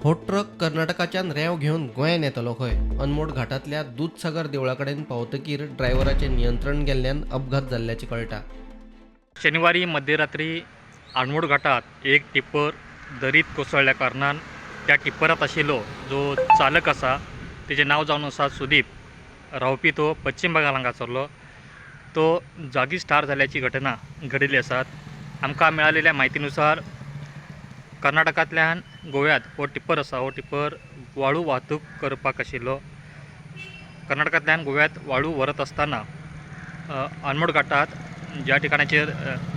हो ट्रक कर्नाटकाच्यान रेंव घेवन गोंयांत येतालो खंय. अनमोड घाटांतल्या दुदसागर देवळा कडेन पावतकीर ड्रायव्हराचें नियंत्रण गेल्ल्यान अपघात जाल्ल्याचें कळटा. शनिवारी मध्यरात्री आनमोड घाटात एक टिप्पर दरीत कोसळ्ळ्या कारणान त्या टिप्परात आशिल्लो जो चालक आसा तेजें नांव जावन आसा सुदीप, रावपी तो पश्चिम बंगाल हांगासरलो, तो जागीच ठार जाल्याची घटना घडिल्ली आसात. आमकां मेळालेल्या म्हायतीनुसार कर्नाटकांतल्यान गोव्यात हो टिप्पर आसा, हो टिप्पर वाळू वाहतूक करपाक आशिल्लो. कर्नाटकांतल्यान गोव्यात वाळू व्हरत आसतना अनमोड घाटात ज्या ठिकाणाचेर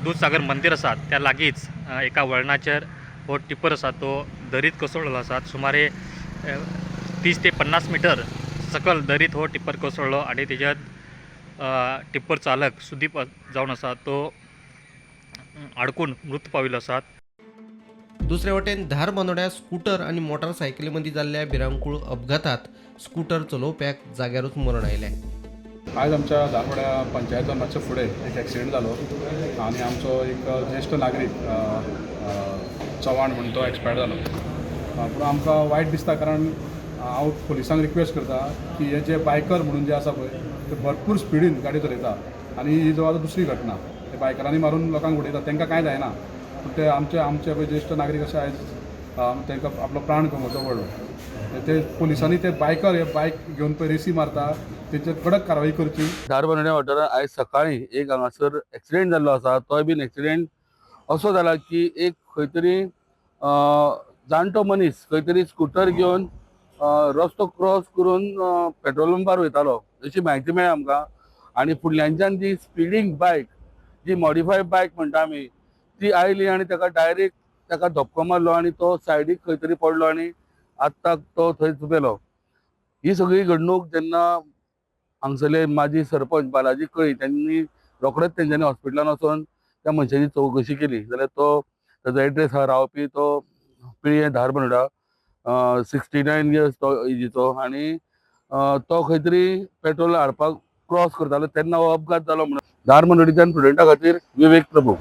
दूदसागर मंदिर आसा त्या लागींच एका वळणाचेर हो टिप्पर आसा तो दरीत कोसळ्ळो आसा. सुमारे 30 ते 50 मिटर सकल दरीत हो टिप्पर कोसळ्ळो आनी तेज्यात टिप्पर चालक सुदीप जावन आसा तो आडकून मृत पाविल्लो आसा. दुसरे वटेन धारबांदोड्या स्कूटर आनी मोटारसायकली मदीं जाल्ल्या भिरांकूळ अपघातात स्कूटर चलोवप्याक जाग्यारूच मरण आयलें. आयज आमच्या धारवाड्या पंचायतान मातशें फुडें एक एक्सिडंट जालो आनी आमचो एक ज्येश्ठ नागरीक चव्हाण म्हूण तो एक्सपायर जालो. पूण आमकां वायट दिसता, कारण हांव पुलिसांक रिक्वेस्ट करता की हे जे बायकर म्हणून जे आसा पळय ते भरपूर स्पिडीन गाडी चलयता आनी ही जवळ आतां दुसरी घटना ते बायकरांनी मारून लोकांक उडयता, तांकां कांय जायना, पूण ते आमचे आमचे पळय ज्येश्ठ नागरीक अशे आयज तांकां आपलो प्राण गमोवचो पडलो. ते पुलिसांनी ते बायकर हे बायक घेवन पळय रेसी मारता तेंचेर कडक कारवाई करची. धारबांदोड्या वाठारांत आयज सकाळी एक हांगासर एक्सिडेंट जाल्लो आसा. तोय बीन एक्सिडेंट असो जाला की एक खंय तरी जाणटो मनीस खंय तरी स्कुटर घेवन रस्तो क्रॉस करून पेट्रोल पंपार वयतालो अशी म्हायती मेळ्ळी आमकां आनी फुडल्यानच्यान जी स्पिडींग बायक, जी मॉडिफायड बायक म्हणटा आमी, ती आयली आनी ताका डायरेक्ट ताका धपको मारलो आनी तो सायडीक खंय तरी पडलो आनी आत्ताक तो थंयच मेलो. ही सगळी घडणूक जेन्ना हांगसरले माजी सरपंच बालाजी कळी त्यांनी रोखडेच तेंच्यांनी हॉस्पिटलान वचोन त्या मनशाची चवकशी केली जाल्यार तो ताजो एड्रेस आहा, रावपी तो पिळयें धारबांदोडा, 69 इयर्स तो एजीचो आनी तो खंय तरी पेट्रोल हाडपाक क्रॉस करतालो तेन्ना हो अपघात जालो म्हणून धारबांदोडेच्यान प्रुडंटा खातीर विवेक प्रभू.